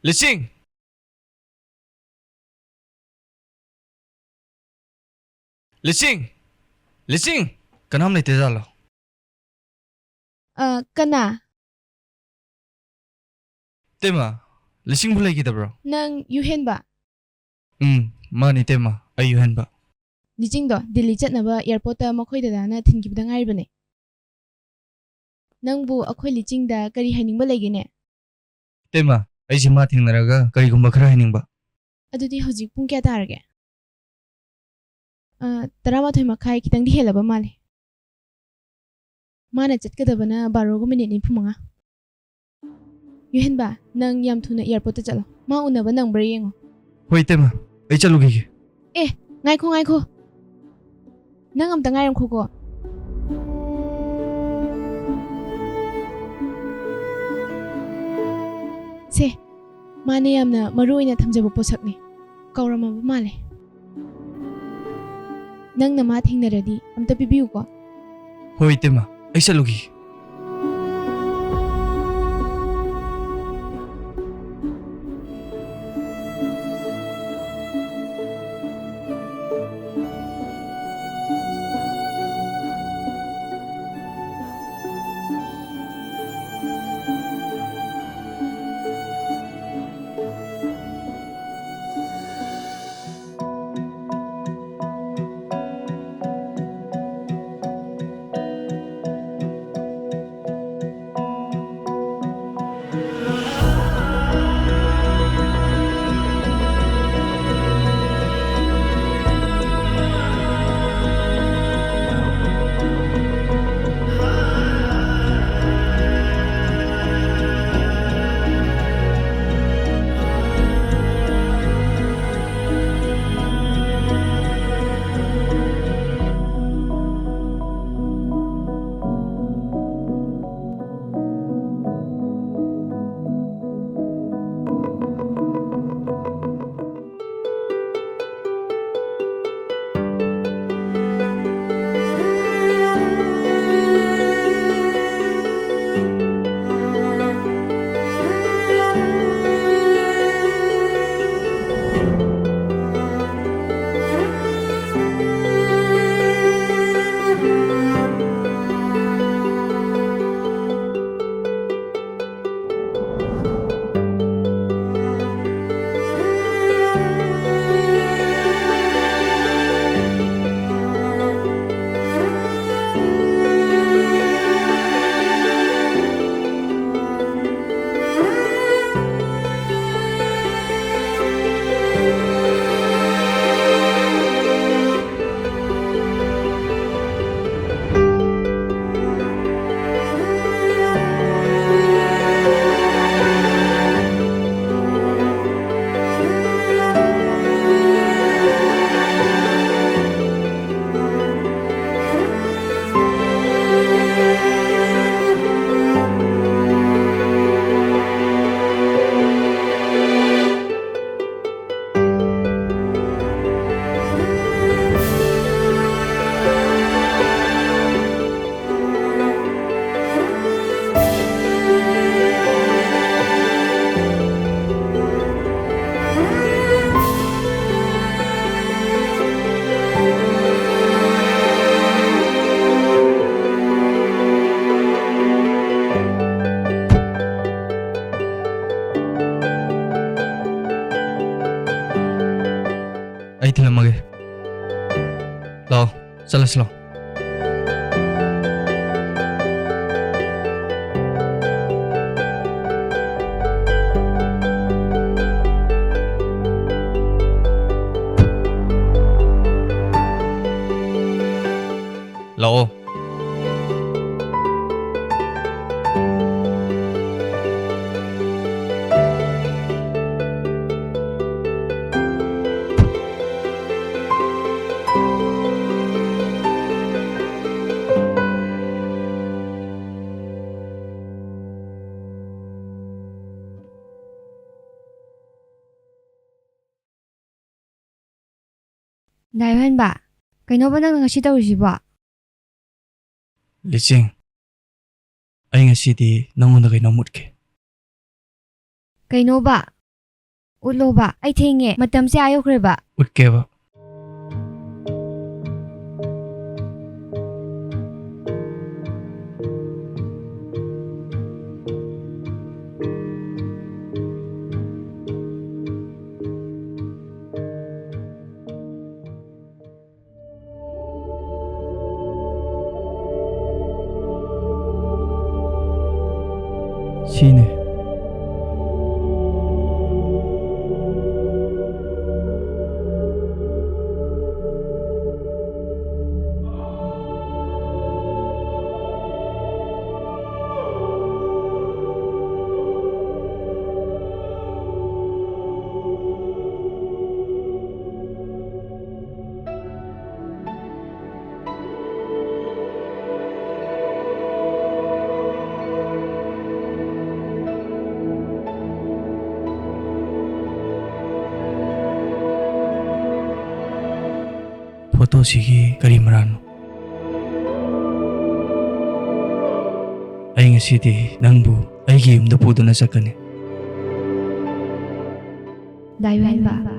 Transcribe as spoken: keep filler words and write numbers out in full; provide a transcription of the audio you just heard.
ꯂꯤꯁꯤꯡ! ꯂꯤꯁꯤꯡ! ꯂꯤꯁꯤꯡ! ꯀꯅꯥꯝ ꯂꯩꯇꯦ ꯖꯥꯠꯂꯣ? ꯑ, ꯀꯅꯥ? ꯇꯦꯃ, ꯂꯤꯁꯤꯡꯕꯨ ꯂꯩꯈꯤꯗꯕ꯭ꯔꯣ? ꯅꯪ ꯌꯨꯍꯦꯟꯕ? ꯎꯝ, ꯃꯥꯅꯤ ꯇꯦꯃ, ꯑꯩ ꯌꯨꯍꯦꯟꯕ꯫ ꯂꯤꯆꯤꯡꯗꯣ ꯗꯤꯜꯂꯤ ꯆꯠꯅꯕ ꯑꯦꯌꯥꯔꯄꯣꯔꯠꯇ ꯃꯈꯣꯏ ꯗꯗꯥꯅ ꯊꯤꯟꯈꯤꯕꯗ ꯉꯥꯏꯔꯤꯕꯅꯦ꯫ ꯅꯪꯕꯨ ꯑꯩꯈꯣꯏ ꯂꯤꯆꯤꯡꯗ ꯀꯔꯤ ꯍꯥꯏꯅꯤꯡꯕ ꯂꯩꯒꯦꯅꯦ? ꯇꯦꯃ, ꯑꯩꯁꯦ ꯃꯥ ꯊꯦꯡꯅꯔꯒ ꯀꯔꯤꯒꯨꯝꯕ ꯈꯔ ꯍꯥꯏꯅꯤꯡꯕ꯫ ꯑꯗꯨꯗꯤ ꯍꯧꯖꯤꯛ ꯄꯨꯡ ꯀꯌꯥ ꯇꯥꯔꯒꯦ? ꯑ, ꯇꯔꯥꯃꯥꯊꯣꯏ ꯃꯈꯥꯏ ꯈꯤꯇꯪꯗꯤ ꯍꯦꯜꯂꯕ ꯃꯥꯜꯂꯦ꯫ ꯃꯥꯅ ꯆꯠꯀꯗꯕꯅ ꯕꯥꯔꯣꯒ ꯃꯤꯅꯤꯠ ꯅꯤꯐꯨ ꯃꯉꯥ꯫ ꯌꯨꯍꯦꯟꯕ, ꯅꯪ ꯌꯥꯝ ꯊꯨꯅ ꯑꯦꯌꯥꯔꯄꯣꯔꯠꯇ ꯆꯠꯂꯣ꯫ ꯃꯥ ꯎꯅꯕ ꯅꯪꯕ꯭ꯔꯥ ꯌꯦꯡꯉꯣ꯫ ꯍꯣꯏ, ꯏꯇꯩꯃ꯫ ꯑꯩ ꯆꯠꯂꯨꯈꯤꯒꯦ꯫ ꯑꯦ, ꯉꯥꯏꯈꯣ, ꯉꯥꯏꯈꯣ꯫ ꯅꯪ ꯑꯝꯇ ꯉꯥꯏꯔꯝꯈꯣꯀꯣ꯫ ꯁꯦ, ꯃꯥꯅ ꯌꯥꯝꯅ ꯃꯔꯨ ꯑꯣꯏꯅ ꯊꯝꯖꯕ ꯄꯣꯠꯁꯛꯅꯤ꯫ ꯀꯥꯎꯔꯝꯃꯕ ꯃꯥꯜꯂꯦ꯫ ꯅꯪꯅ ꯃꯥ ꯊꯦꯡꯅꯔꯗꯤ ꯑꯝꯇ ꯄꯤꯕꯤꯌꯨꯀꯣ꯫ ꯍꯣꯏ, ꯏꯇꯩꯃ꯫ ꯑꯩ ꯆꯠꯂꯨꯈꯤꯒꯦ꯫ ꯑꯩ ꯊꯤꯜꯂꯝꯃꯒꯦ꯫ ꯂꯥꯛꯑꯣ, ꯆꯠꯂꯁꯤ ꯂꯥꯛꯑꯣ꯫ ꯂꯥꯛꯑꯣ꯫ ꯗꯥ ꯏꯍꯣꯟꯕ, ꯀꯩꯅꯣꯕ ꯅꯪꯅ ꯉꯁꯤ ꯇꯧꯔꯤꯁꯤꯕꯣ? ꯂꯤꯆꯤꯡ, ꯑꯩ ꯉꯁꯤꯗꯤ ꯅꯪꯉꯣꯟꯗ ꯀꯩꯅꯣꯝ ꯎꯠꯀꯦ꯫ ꯀꯩꯅꯣꯕ? ꯎꯠꯂꯣꯕ, ꯑꯩ ꯊꯦꯡꯉꯦ, ꯃꯇꯝꯁꯦ ꯑꯥ ꯌꯧꯈ꯭ꯔꯦꯕ꯫ ꯎꯠꯀꯦꯕ꯫ ꯁꯤꯅꯦ꯫ ꯐꯣꯇꯣꯁꯤꯒꯤ ꯀꯔꯤ ꯃꯔꯥꯜꯅꯣ? ꯑꯩ ꯉꯁꯤꯗꯤ ꯅꯪꯕꯨ ꯑꯩꯒꯤ ꯌꯨꯝꯗ ꯄꯨꯗꯨꯅ ꯆꯠꯀꯅꯤ꯫ ꯗꯥꯏꯋꯦꯟꯕ,